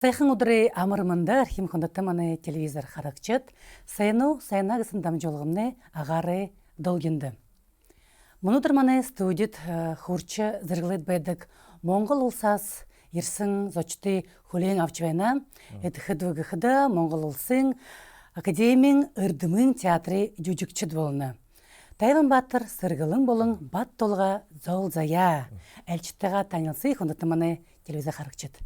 Сайхан өдрийн амар мандаар хим хүндэтэн манай телевизор харагчид сайн уу, сайна гэсэн дамжуулгамны агаары долгинды. Өнөөдөр манай студид хурц зэрэглээд байдаг Монгол улсаас ирсэн зочдыг хүлээн авч байна. Эдэхэд өгөхөд Монгол улсын Академийн Эрдэмийн театрын жүжигчид болно. Тайванбаатар сэргэлэн болон Бат тулга зоол заяа альчтайгаа танилцъя хүндэтэн манай телевизор харагчид.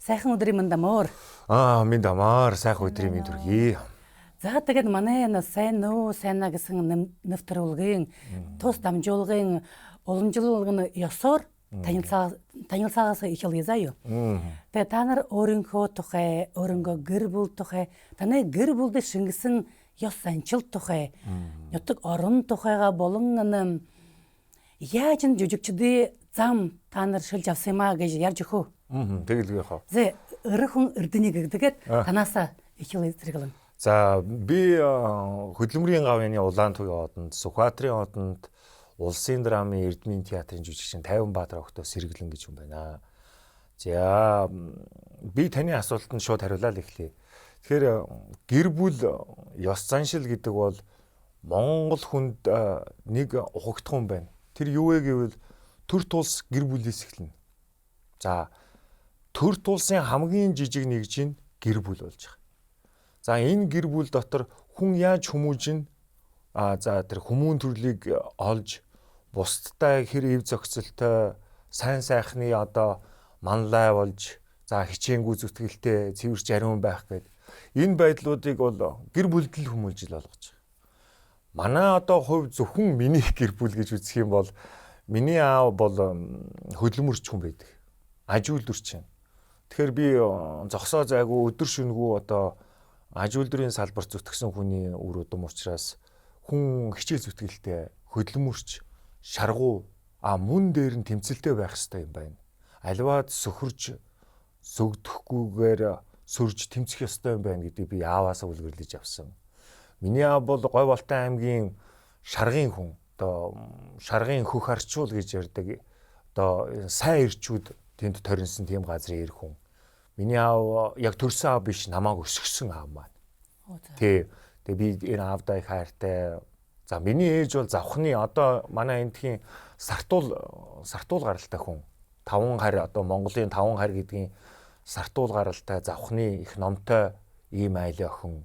Сайхан өдрийн мэнд амаар. Аа, мэнд амаар, сайхан өдрийн мэнд хүргэе. За тэгээд манай энэ сайн нөө сайна гэсэн нэвтрүүлгийн тус дамжуулгын уламжлалын ёсоор танилцаагаас эхэлье заа юу. Тэгээд та нар өөрийнхөө тухай, өөрөнгөө гэр бүл тухай, таны гэр бүлд шингэсэн ёс заншил тухай, нутаг орон тухайга болон яаж энэ жүжигчдийн зам та нар шилж авсан юм аа гэж ярьж өгөө. Тэгэл яах вэ? Зэ өрхөн эрдэнийг гэгдэгээд танаасаа эхэлье зэрэглэн. За би хөдөлмөрийн гавьяаны Улаан тугийн одонд, Сүхбаатарын одонд Улсын драмын Эрдмийн театрын жүжигчин Тайванбаатар огтоо сэргэлэн гэж хүн байна. За би таны асуултанд шууд хариулаад эхлэе. Тэгэхээр гэр бүл ёс заншил гэдэг бол Монгол хүнд нэг ухагдах юм байна. Тэр юу вэ гэвэл төр тулс гэр бүлээс эхэлнэ. За төр тулсын хамгийн жижиг нэгж нь гэр бүл болж байгаа. За энэ гэр бүл дотор хүн яаж хүмүүжин за тэр хүмүүн төрлийг олж бусдтай хэр эв зохицолтой сайн сайхны одоо манлай болж за хичээнгүй зүтгэлтэй цэвэрч ариун байх гээд энэ байдлуудыг бол гэр бүлд л хүмүүжил болгож байгаа. Манай одоо хувь зөвхөн миний гэр бүл гэж үзэх юм бол миний аав бол хөдөлмөрч хүн байдаг. Аж үйлдвэрч юм. Тэгэхээр би зогсоо зайгүй өдөр шөнөгүй одоо аж үйлдвэрийн салбарт зүтгэсэн хүний үр удам учраас хүн хичээл зүтгэлтэй хөдөлмөрч шаргуу а мөн дээр нь тэмцэлтэй байх хэрэгтэй юм байна. Аливаад сөхөрж сөгдөхгүйгээр сөрж тэмцэх ёстой юм байна гэдгийг би ааваасаа үлгэрлэж авсан. Миний аав бол Говь Алтай аймгийн шаргын хүн. Одоо шаргын хөх арчуул гэж ярьдаг. Одоо сайн ирчүүд тэнд торинсон тийм газрын эр хүн. Миний аав яг төрсөн аав биш, намайг өсгсөн аав маань. Тий. Тэгээ би энэ аавдаа их хайртай. За миний ээж бол завхны одоо манай эндхийн сартуул гаралтай хүн. Таван харь одоо Монголын таван харь гэдгийн сартуул гаралтай завхны их номтой ийм айлын охин.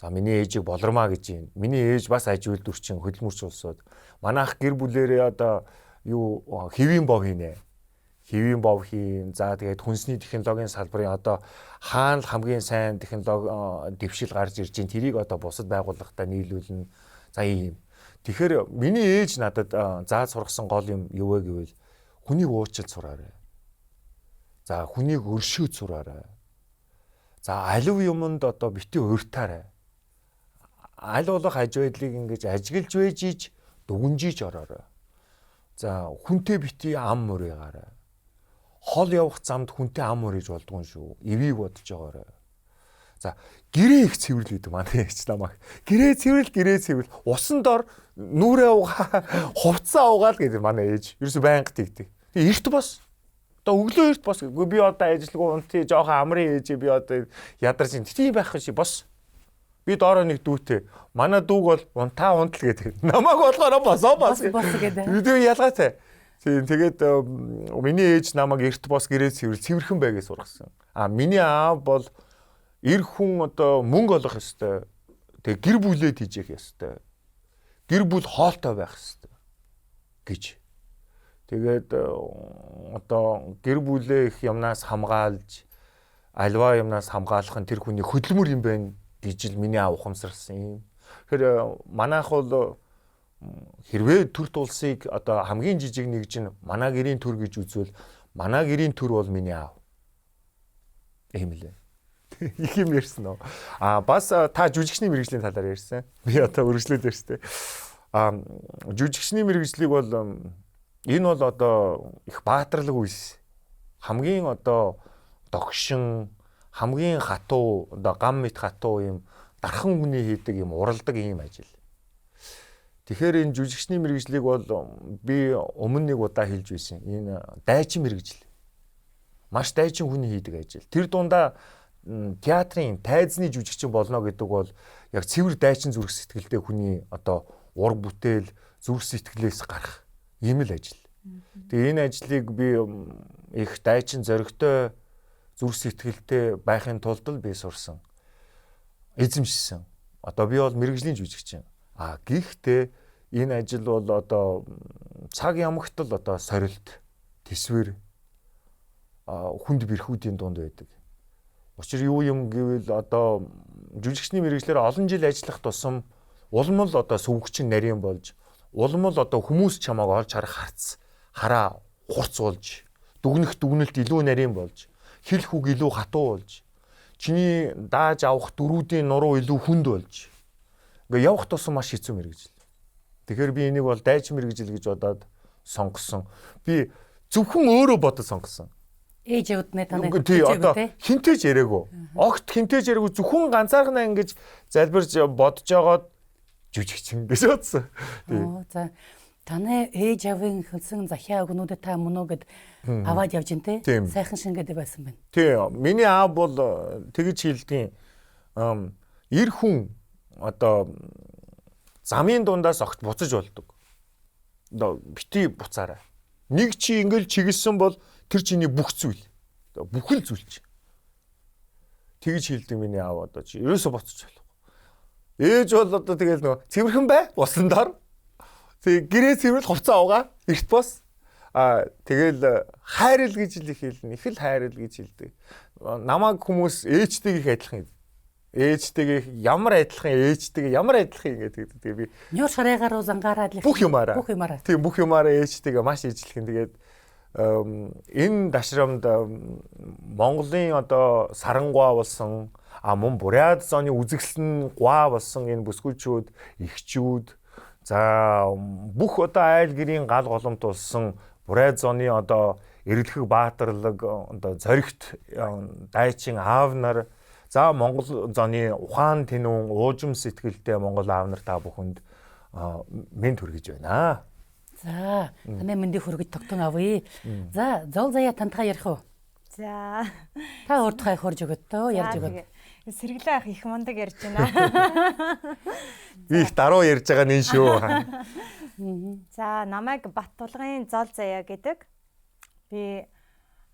За миний ээжийг болормаа гэж юм. Миний ээж бас аж үйлдвэрчин хөдөлмөрч улсууд. Манайх гэр бүлэрээ одоо юу хэвийн бов хийнэ. Хэвийн бов хийн. За тэгээд хүнсний технологийн салбарын одоо хаана л хамгийн сайн технологи дэвшил гарч ирж байна. Тэрийг одоо бусад байгууллагатай нийлүүлнэ. За ийм. Тэгэхээр миний ээж надад зааж сургасан гол юм юу вэ гэвэл хүнийг уучлж сураарай. За хүнийг өршөөж сураарай. За алив юмд одоо бити урьтаарай. Аль болох аж байдлыг ингэж ажиглаж байж иж дүгнжиж ороорой. За хүнтэй бити ам мөрийгаарай. Хол явах замд хүнтэй ам мөрийж болдгоо шүү. Эвийг бодож байгаарай. За гэрээ их цэвэрлэл гэдэг манай ээж намайг. Гэрээ цэвэрлэл, гэрээ цэвэрлэл. Усан дор нүрээ угаа, хувцаа угаал гэдэг манай ээж. Ерөөсө байнга тэгдэг. Тэг эрт бос. Одоо өглөө эрт бос. Үгүй би одоо ажилгүй унтъя, жоохон амрын ээж би одоо ядарч юм. Тийм байх шиг бос. Би доороо нэг дүүтэй. Манай дүүг бол унтаа унтал гэдэг. Намайг болохоор босоо бос. Бос гэдэг. Тэгээ ялгаатай. Тийм тэгээд миний ээж намайг эрт бос гэрээ цэвэрл цэвэрхэн бай гэж сургасан. А миний аав бол эр хүн одоо мөнгө олох ёстой. Тэгээ гэр бүлээ тийжэх ёстой. Гэр бүл хоолтой байх ёстой гэж. Тэгээд одоо гэр бүлээ их юмнаас хамгаалж альва юмнаас хамгаалах нь тэр хүний хөдөлмөр юм байна гэж л миний аав ухамсарласан юм. Тэгэхээр манайх бол хэрвээ төр тулсыг одоо хамгийн жижиг нэгж нь манай гэрийн төр гэж үзвэл манай гэрийн төр бол миний аав. Ийм лээ. Их юм ярьсан уу? А бас та жүжигчний мэргэжлийн талаар ярьсан. Би одоо үргэлжлээд ярьсан. А жүжигчний мэргэжлийг бол энэ бол одоо их баатарлаг үйл. Хамгийн одоо догшин, хамгийн хатуу, одоо гам мэт хатуу юм дархан хүний хийдэг юм уралдаг ийм ажил. Тэгэхээр энэ жүжигчний мэргэжлийг бол би өмнө нэг удаа хэлж байсан. Энэ дайчин мэргэжил. Маш дайчин хүний хийдэг ажил. Тэр дундаа театрын тайзны жүжигчин болно гэдэг бол яг цэвэр дайчин зүрх сэтгэлтэй хүний одоо ураг бүтээл зүрх сэтгэлээс гарах ийм л ажил. Тэгээ энэ ажлыг би их дайчин зоригтой зүрх сэтгэлтэй байхын тулд л би сурсан. Эзэмшсэн. Одоо би бол мэргэжлийн жүжигчин. А гэхдээ энэ ажил бол одоо цаг ямагт л одоо сорилт, тэсвэр, хүнд бэрхүүдийн дунд байдаг. Учир юу юм гэвэл одоо жүжигчний мэргэжлээр олон жил ажиллах тусам улам л одоо сөвгчин нарийн болж, улам л одоо хүмүүс чамааг олж харах харц, хараа хурц болж, дүгнэх дүгнэлт илүү нарийн болж, хэлэх үг илүү хатуу болж, чиний дааж авах дөрүүдийн нуруу илүү хүнд болж, ингээ явах тусам маш хэцүү мэргэжил. Тэгэхээр би энийг бол дайчин мэргэжил гэж бодоод сонгосон. Би зөвхөн өөрөө бодож сонгосон. Ээж явднаа таны. Тий, одоо хинтээж яриаггүй. Огт хинтээж яриаггүй, зөвхөн ганцаархнаа ингэж залбирч бодож жагаад жүжигчин гэж бодсон. Тий. За таны ээж авын хэлсэн захиа өгнүүдэд та мөн үү гэд аваад явж ин тэ. Сайхан шингээд байсан байна. Тий, миний аав бол тэгж хэлдгийн эр хүн одоо замын дундаас огт буцаж болдог. Одоо бити буцаарай. Нэг чи ингээл чиглэсэн бол тэр чиний бүх зүйл. Бүхэл зүйл чи. Тэгж хэлдэг миний аав одоо чи ерөөсө буцаж болохгүй. Ээж бол одоо тэгэл нөгөө цэвэрхэн бай босон дор. Тэг гэрээ цэвэрл хувцас авгаа эрт бос. А тэгэл хайрл гэж л их хэлнэ. Их л хайрл гэж хэлдэг. Намайг хүмүүс ээжтэйг их адилхан. Ээжтэйг ямар адилхан, ээжтэйг ямар адилхан ингээд тэгээ би нюр шарайгаар уу зангаараа адилхан. Бүх юмараа. Бүх юмараа. Тийм, бүх юмараа ээжтэйг маш ижилхэн. Тэгээд энэ дашрамд Монголын одоо сарангуа болсон, а мөн Бурят зооны үзэгсэл нь гуа болсон энэ бүсгүйчүүд, эгчүүд, за бүх одоо айл гэрийн гал голомт болсон Бурят зооны одоо эрэлхэг баатарлаг одоо зоригт дайчин аав нар, за Монгол зооны ухаан тэнүүн уужим сэтгэлтэй Монгол аав нар та бүхэнд мэнд хүргэж байна. За, таны мэндийг хүргэж тогтон авъя. За, зол заяа тантаа ярих уу? За. Та өөр тухай хурж өгöd төө, ярьж өгöd. Сэргэлээ ах их мундаг ярьж байна. Би их даруй ярьж байгаа нэн шүү. За, намайг Баттулгын зол заяа гэдэг. Би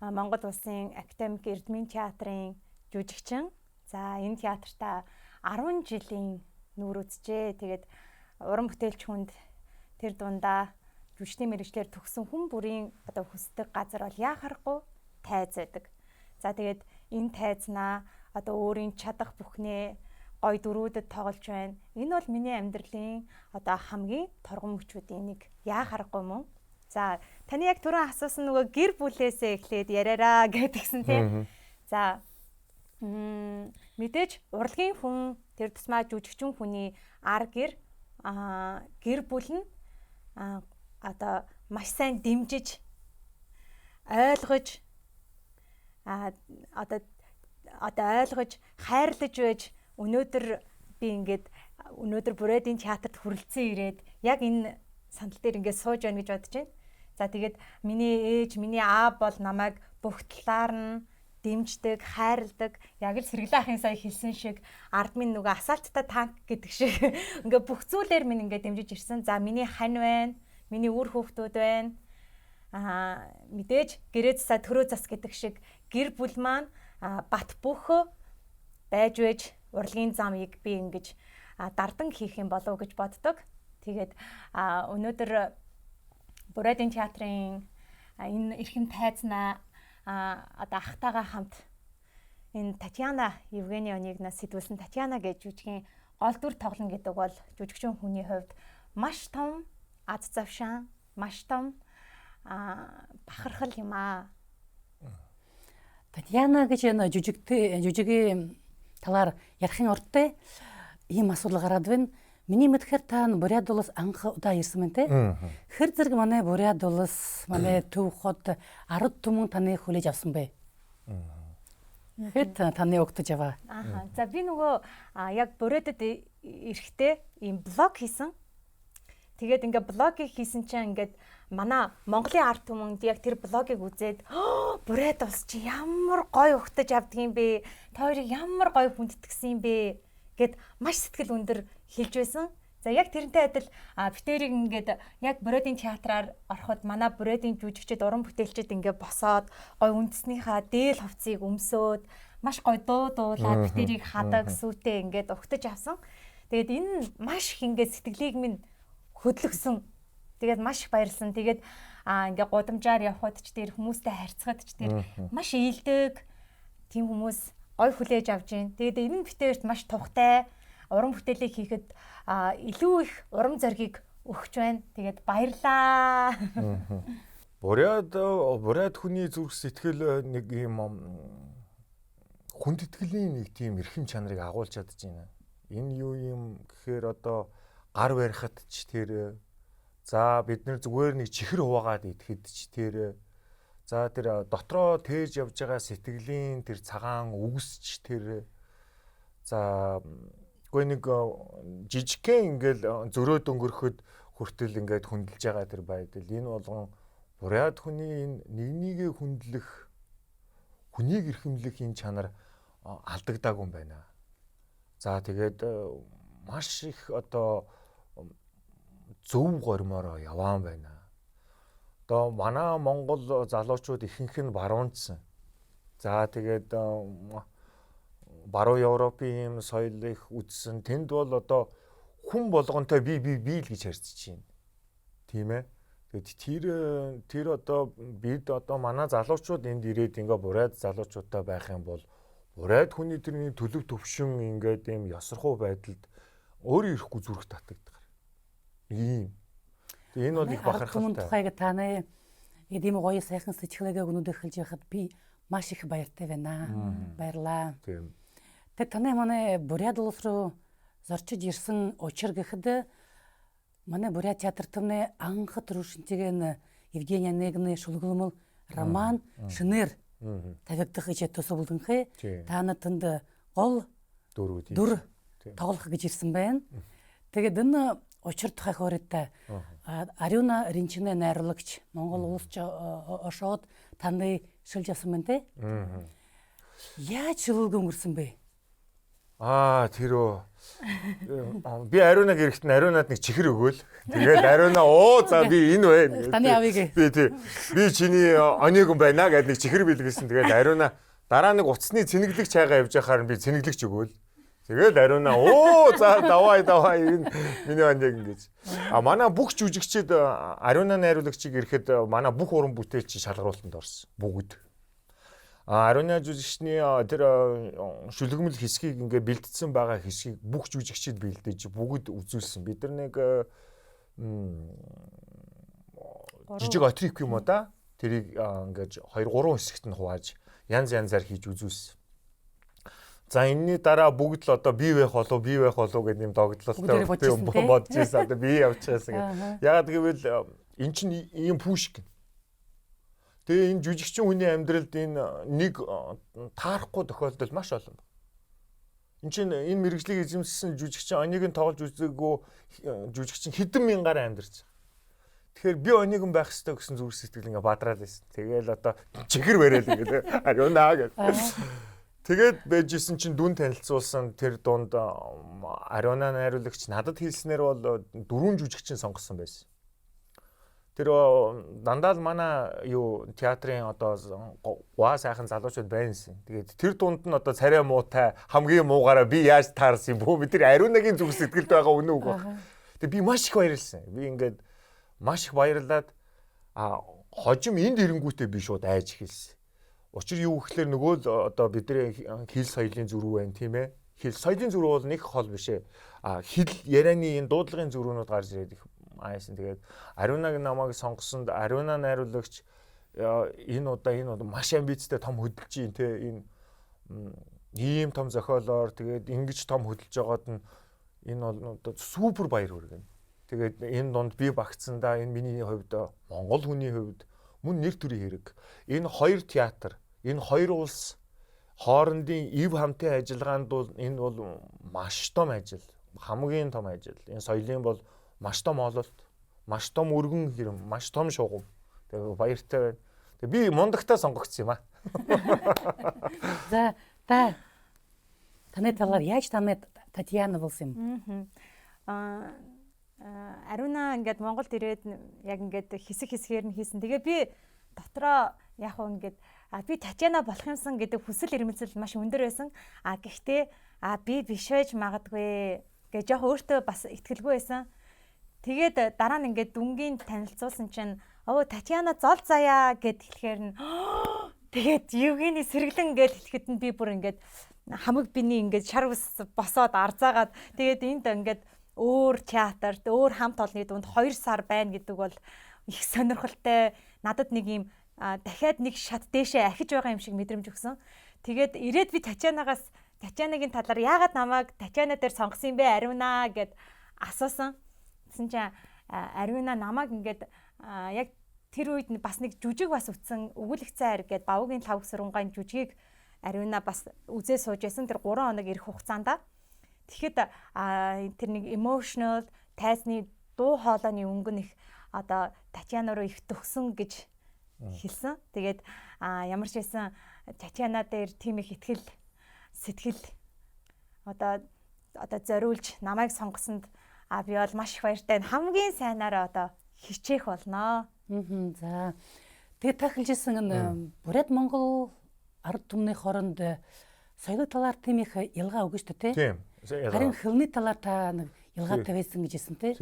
Монгол Улсын академик Эрдмийн театрын жүжигчин. За, энэ театртаа 10 жилийн нүүр үзжээ. Тэгээд уран бүтээлч хүнд тэр дундаа жүжигчний мэргэжлээр төгссөн хүн бүрийн одоо хүсдэг газар бол яа харахгүй тайз байдаг. За тэгээд энэ тайзнаа одоо өөрийн чадах бүхнээ гой дөрүүдэд тоглож байна. Энэ бол миний амьдралын одоо хамгийн торгон мөчүүдийн нэг, яа харахгүй мөн. За таны яг түрүүн асуусан нөгөө гэр бүлээсээ эхлээд яриараа гэдгсэн тийм. За мэдээж урлагийн хүн тэр тусмаа жүжигчин хүний ар гэр гэр бүл нь одоо маш сайн дэмжиж, ойлгож, одоо ойлгож, хайрлаж байж өнөөдөр би ингээд өнөөдөр Бурядын театрт хүрэлцэн ирээд яг энэ сандал дээр ингээд сууж байна гэж бодож байна. За тэгээд миний ээж, миний аав бол намайг бүх талаар нь дэмждэг, хайрладаг. Яг л сэргэлэн ахын сая хэлсэн шиг ард минь нөгөө асаалттай танк гэдэг шиг ингээ бүх зүйлээр минь ингээ дэмжиж ирсэн. За миний хань байна, миний үр хүүхдүүд байна. Мэдээж гэрээ засаа төрөө зас гэдэг шиг гэр бүл маань бат бөхөө байж байж урлагийн замыг би ингэж дардан хийх юм болов гэж боддог. Тэгээд өнөөдөр Бурядын театрын энэ эрхэм тайзнаа одоо ахтайгаа хамт энэ Татьяна Евгеньевнаас сэтгүүлсэн Татьяна гэж жүжигийн гол дүр тоглоно гэдэг бол жүжигчин хүний хувьд маш том аз завшаан, маш том бахархал юм аа. Татьяна гэж энэ жүжигийн талаар ярихын урдтай ийм асуудал гараад байна. Миний мэдхээр та Бурят улс анх удаа ирсэн мэн тэ. Хэр зэрэг манай Бурят улс, манай Төв хот ард түмэн таныг хүлээж авсан бэ? Хэд таны өгдөж аваа? Аа. За би нөгөө яг Бурятад ирэхдээ ийм блог хийсэн. Тэгээд ингээ блогийг хийсэн чинь ингээд манай Монголын ард түмэнд яг тэр блогийг үзээд Бурайд улс чи ямар гоё ухтаж авдгийн бэ? Та хоёрыг ямар гоё хүндэтгсэн юм бэ? Гэд маш сэтгэл өндөр хэлж байсан. За яг тэрнтэй адил битэрийг ингээд яг Бурайдын театраар ороход манай Бурайдын жүжигчид уран бүтээлчид ингээд босоод гоё үндэснийхаа дээл хувцсыг өмсөөд маш гоё дуу дуулаад битэрийг хадаг сүйтэй ингээд угтаж авсан. Тэгээд энэ маш их ингээд сэтгэлийг минь хөдлөсөн. Тэгээд маш их баярлсан. Тэгээд ингээ гудамжаар явхад ч тэр хүмүүстэй харьцахад ч тэр маш ээлдэг тийм хүмүүс гой хүлээж авч гин. Тэгээд энэ нь битэрт маш тухтай уран бүтээлийг хийхэд илүү их урам зоригийг өгч байна. Тэгээд баярлаа. Бурайд хүний зүрх сэтгэл нэг юм хүндэтгэлийн нэг тийм эрхэм чанарыг агуулж чадж байна. Энэ юу юм гэхээр одоо гар барихад ч тэр, за бид нэр зүгээр нэг чихэр хуваагаад идэхэд ч тэр, за тэр дотроо тээж явж байгаа сэтгэлийн тэр цагаан үгс ч тэр, за үгүй нэг жижигхэн ингээл зөрөөд өнгөрөхөд хүртэл ингээд хүндэлж байгаа тэр байдал. Энэ болгон Бурайд хүний энэ нэг нэгээ хүндлэх, хүнийг эрхэмлэх энэ чанар алдагдаагүй юм байна. За тэгээд маш их одоо зөв гормоороо яваан байна. Одоо манай Монгол залуучууд ихэнх нь баруунчсан. За тэгээд баруун Европын юм соёл их үзсэн. Тэнд бол одоо хүн болгонтой би би би л гэж харьцаж байна. Тийм ээ. Тэгээд тэр одоо бид одоо манай залуучууд энд ирээд ингээ Бурайд залуучуудтай байх юм бол Бурайд хүний тэрний төлөв төвшин ингээд ийм ёсорхуу байдалд өөрөө ирэхгүй зүрх татагддаг. Ийм. Тэгээ энэ бол их бахархалтай. Тухайг та нэ ийм гоё сайхан сэтгэлгээ өнөөдөр хэлж байхад би маш их баяртай байна. Баярлаа. Тийм. Тэг таны манай Бурят улс руу зорчиж ирсэн учир гэхэд манай Бурят театр түмний анхад рүүшинтеген Евгений Онегины шүлгөлмөл роман Шинээр тавигдах гэж төсөвлөнхөө та надад гол дүр тоглох гэж ирсэн байна. Тэгээд энэ учир тухай хоритой Ариуна Ринчинэ найруулагч Монгол улс ошоод таны шилж авсан байна те. Яаж шилүүлэг өнгөрсөн бэ? Аа тэр үү. Би Ариунаг эрэхт нь Ариунад нэг чихэр өгөөл. Тэгээд Ариуна оо за би энэ байна. Таны авъя. Би тий. Би чиний ониг юм байна гэд нэг чихэр бэлгэлсэн. Тэгээд Ариуна дараа нэг утасны цэнэглэг чайгаа явж байхаар би цэнэглэгч өгөөл. Тэгээд Ариуна оо за давай давай энэ миний ониг ингэж. А манай бүх жүжигчид Ариуна найруулагчийг ирэхэд манай бүх уран бүтээлч шалгаруултанд орсон. Бүгд. Ариуна жүжигчний тэр шүлгэмэл хэсгийг ингээ бэлдсэн байгаа хэсгийг бүх жүжигчид бэлдэж бүгд үзүүлсэн. Бид нар нэг жижиг отрик юм уу да? Тэрийг ингээд 2 3 хэсэгт нь хувааж янз янзаар хийж үзүүлсэн. За энэний дараа бүгд л одоо би байх болов би байх болов гэдэг юм догдлолтой бодож байсан. Одоо би явчихсан гэх. Яагаад гэвэл эн чинь ийм пүшк. Тэгээ энэ жүжигчин хүний амьдралд энэ нэг таарахгүй тохиолдол маш олон. Энд чинь энэ мэрэгжлийг эзэмшсэн жүжигчин ониг нь тоглож үзээгүй жүжигчин хэдэн мянгаар амьдарч байгаа. Тэгэхээр би ониг нь байх ёстой гэсэн зүрх сэтгэл ингээ бадраад байсан. Тэгээл одоо чихэр барайл ингээ Ариуна гэх. Тэгээд байжсэн чинь дүн танилцуулсан тэр дунд Ариуна найруулагч надад хэлснээр бол 4 жүжигчин сонгосон байсан. Тэр дандаа л манай юу театрын одоо гуа сайхан залуучууд байнсан. Тэгээд тэр дунд нь одоо царай муутай хамгийн муугаараа би яаж таарсан юм бүү? Бид тэр Ариунагийн зүрх сэтгэлд байгаа үнэ үг баг. Тэгээд би маш их баярлсан. Би ингээд маш их баярлаад хожим энд ирэнгүүтээ би шууд айж эхэлсэн. Учир юу гэхлээр нөгөө л одоо бидний хэл соёлын зүрүү байна тийм ээ. Хэл соёлын зүрүү бол нэг хол биш ээ. Хэл ярианы энэ дуудлагын зүрүүнүүд гарч ирээд их айсан. Тэгээд Ариунаг намайг сонгосонд Ариуна найруулагч энэ удаа маш амбицтай том хөдөлж юм те энэ ийм том зохиолоор тэгээд ингэж том хөдөлж байгаад нь энэ бол одоо супер баяр хүргэнэ. Тэгээд энэ дунд би багцсандаа энэ миний хувьд Монгол хүний хувьд мөн нэр төрийн хэрэг. Энэ хоёр театр, энэ хоёр улс хоорондын ив хамтын ажиллагаанд бол энэ бол маш том ажил, хамгийн том ажил. Энэ соёлын бол маш том ололт, Маш том өргөн хэрэм, маш том шугам. Тэгээ баяртай байна. Тэгээ би мундагтаа сонгогдсон юм аа. За та таны талаар яаж таны Татьяна болсон юм? Аа Ариуна ингээд Монголд ирээд яг ингээд хэсэг хэсгээр нь хийсэн. Тэгээ би дотроо яг хөө ингээд би Татьяна болох юмсан гэдэг хүсэл эрмэлзэл маш өндөр байсан. А гэхдээ би биш байж магадгүй гэж яг өөртөө бас итгэлгүй байсан. Тэгээд дараа нь ингээд дүнгийн танилцуулсан чинь өө Татьяна зол заяа гэд хэлэхээр нь тэгээд Евгений сэргэлэн гэж хэлэхэд нь би бүр ингээд хамаг биний ингээд шар ус босоод арзаагаад тэгээд энд ингээд өөр театрт өөр хамт олонны дунд 2 сар байна гэдэг бол их сонирхолтой, надад нэг юм дахиад нэг шат дээшээ ахиж байгаа юм шиг мэдрэмж өгсөн. Тэгээд ирээд би Татьянагаас Татьянагийн талаар яагаад намайг Татьяна дээр сонгосон юм бэ Ариуна гэд асуусан. Тэгсэн чинь Ариуна намайг ингээд яг тэр үед бас нэг жүжиг бас үтсэн өгүүлэх цайр гэд Бавгийн лав сүрэнгаан жүжигийг Ариуна бас үзээ сууж байсан тэр 3 хоног ирэх хугацаанд. Тэгэхэд тэр нэг emotional тайзны дуу хоолойны өнгө нь их одоо Татьяна руу их төгсөн гэж хэлсэн. Тэгээд ямар ч байсан Татьяна дээр тийм их итгэл сэтгэл одоо зориулж намайг сонгосонд би бол маш их баяртай. Хамгийн сайнаараа одоо хичээх болноо. За. Тэгээд та хэлжсэн энэ Бурят Монгол ард түмний хооронд соёлын талаар тийм их ялгаа өгнө шүү дээ, тийм. Харин хөлний талаар та нэг ялгаатай байсан гэж хэлсэн тий.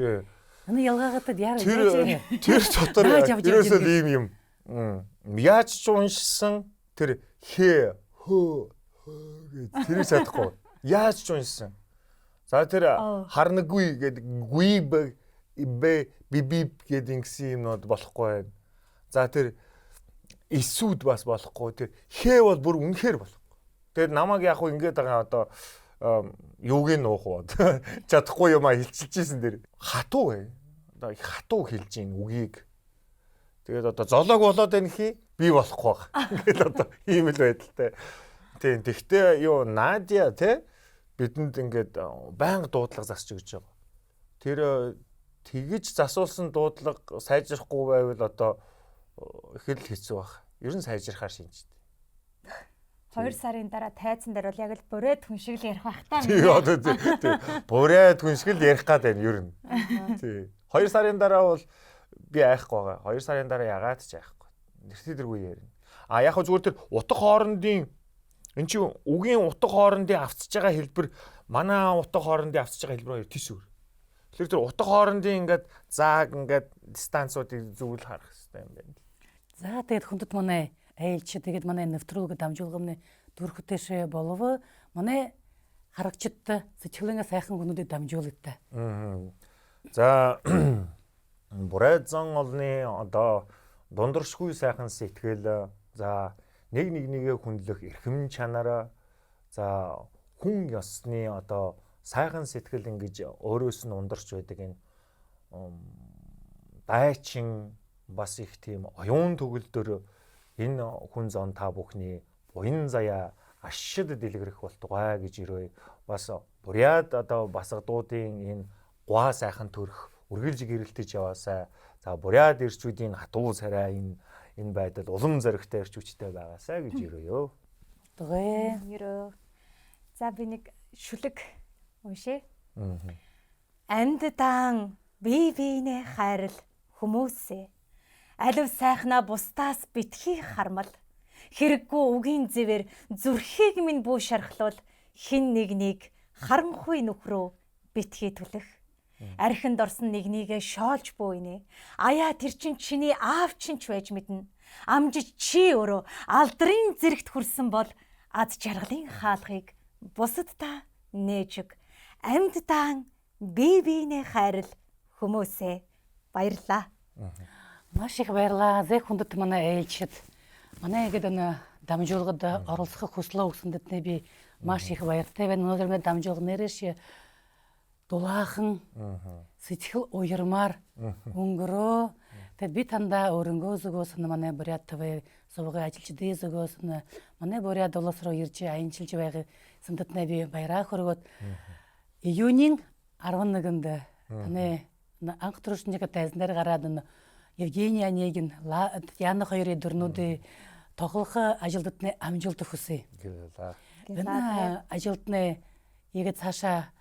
Энэ ялгаагаад яа тэр дотор ерөөсөө ийм юм. Яаж ч уншсан тэр хэ хөө гэж тэрийг чадахгүй. Яаж ч уншсан. За тэр харнаггүй гэдэг гүй б б би гэдэг ингэсэн юмнууд болохгүй байна. За тэр эсүүд бас болохгүй. Тэр хэ бол бүр үнэхээр болохгүй. Тэгээд намайг яг хөө ингэж байгаа одоо юуг нь нуух вэ? Чадахгүй юм а хилчилжсэн дээр. Хатуу ээ. Одоо их хатуу хэлж ийн үгийг. Тэгээд одоо золоог болоод байна хий би болохгүй баг. Ингээл одоо ийм л байдалтай. Тийм. Тэгтээ юу Надя те бидэнд ингээд байнга дуудлага засч өгч байгаа. Тэр тэгэж засуулсан дуудлага сайжрахгүй байвал одоо их л хэцүү байх. Ер нь сайжрахаар шинжтэй. 2 сарын дараа тайзан дээр бол яг л бурайд хүн шиг л ярих байх та. Тий одоо тий. Бурайд хүн шиг л ярих гад байна ер нь. Тий. 2 сарын дараа бол би айхгүй байгаа. 2 сарын дараа ягаад ч айхгүй. Нэртэй дэргүй ярина. А яг хөө зүгээр тэр утга хоорондын эн чинь үгийн утга хоорондын авцж байгаа хэлбэр манай утга хоорондын авцж байгаа хэлбэр хоёр тийш өөр. Тэгэхээр тэр утга хоорондын ингээд зааг ингээд дистанцуудыг зөв л харах хэрэгтэй юм байна. За тэгээд хүндэт манай айлч тэгээд манай нэвтрүүлэг дамжуулгамны дөрхөтэшээ болов манай харагчид сэтгэлгээ сайхан хүмүүдэд дамжуулдаг. За Бурайд зан олны одоо дундаршгүй сайхан сэтгэл, за нэг нэг нэгэ хүндлэх эрхэм чанараа, за хүн ёсны одоо сайхан сэтгэл ингэж өөрөөс нь ундарч байдаг энэ дайчин бас их тийм оюун төгөлдөр энэ хүн зон та бүхний буян заяа ашид дэлгэрэх болтугай гэж ирвэ. Бас Бурят одоо басгадуудын энэ гуа сайхан төрх үргэлж гэрэлтэж яваасай. За Бурят ирчүүдийн хатуу царай энэ байдал улам зоригтой ирчүүчтэй байгаасай гэж ирвэё. Дгэ. Ерөө. За би нэг шүлэг уншээ. Амьд даан бие биенээ хайрл хүмүүсээ. Алив сайхнаа бусдаас битгий хармал. Хэрэггүй үгийн зэвэр зүрхийг минь бүү шархлуул хин нэг нэг харанхуй нөхрөө битгий түлэх. Архинд орсон нэг нэгэ шоолж бүү инэ. Аяа тэр чин чиний аав чин ч байж мэднэ. Амжиж чи өөрөө алдрын зэрэгт хүрсэн бол ад жаргалын хаалгыг бусад та нээж өг. Амьд даан бие биенээ хайрл хүмүүсээ. Баярлалаа. Маш их баярлалаа. Зэх хүндэт манай ээлжид манай ингээд энэ дамжуулгад оролцох хүслөө өгсөндөд би маш их баяртай байна. Өнөөдөр миний дамжуулга нэрш дулаахан сэтгэл уярмаар өнгөрөө. Тэгээд би тандаа өрөнгөө зүгөөс нь манай Бурят ТВ сувгийн ажилчдын зүгөөс нь манай Бурят улс руу ирж аянчилж байгааг сандатнаа би баяраа хөргөөд июнийн 11-нд таны Анх төршнийхээ тайзан дээр гараад Евгений Онегин, Татьяна хоёрын дүрнүүдийн тоглох ажилтны амжилт хүсье. Энэ ажилтны игээ цаашаа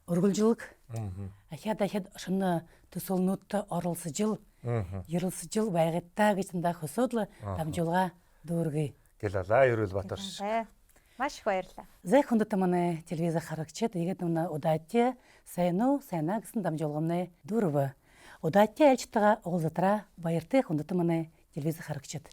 өргөлжлөг. Ахиад ахиад шинэ төсөөлнүүдтэй оролцож, ерэлсэж байгаатай гэж тандаа хөсөөдл дамжуулга дүүргэе. Гэлалаа Ерөөл Батар. Маш их баярлалаа. Зэх хүндэт манай телевизээр харагчид игээд өмнө удаатя сайн уу сайнаа гэсэн дамжуулгамны дүүрв. Удаатя альжтайгаа уулзатраа баяртай хүндэт манай телевизээр харагчид.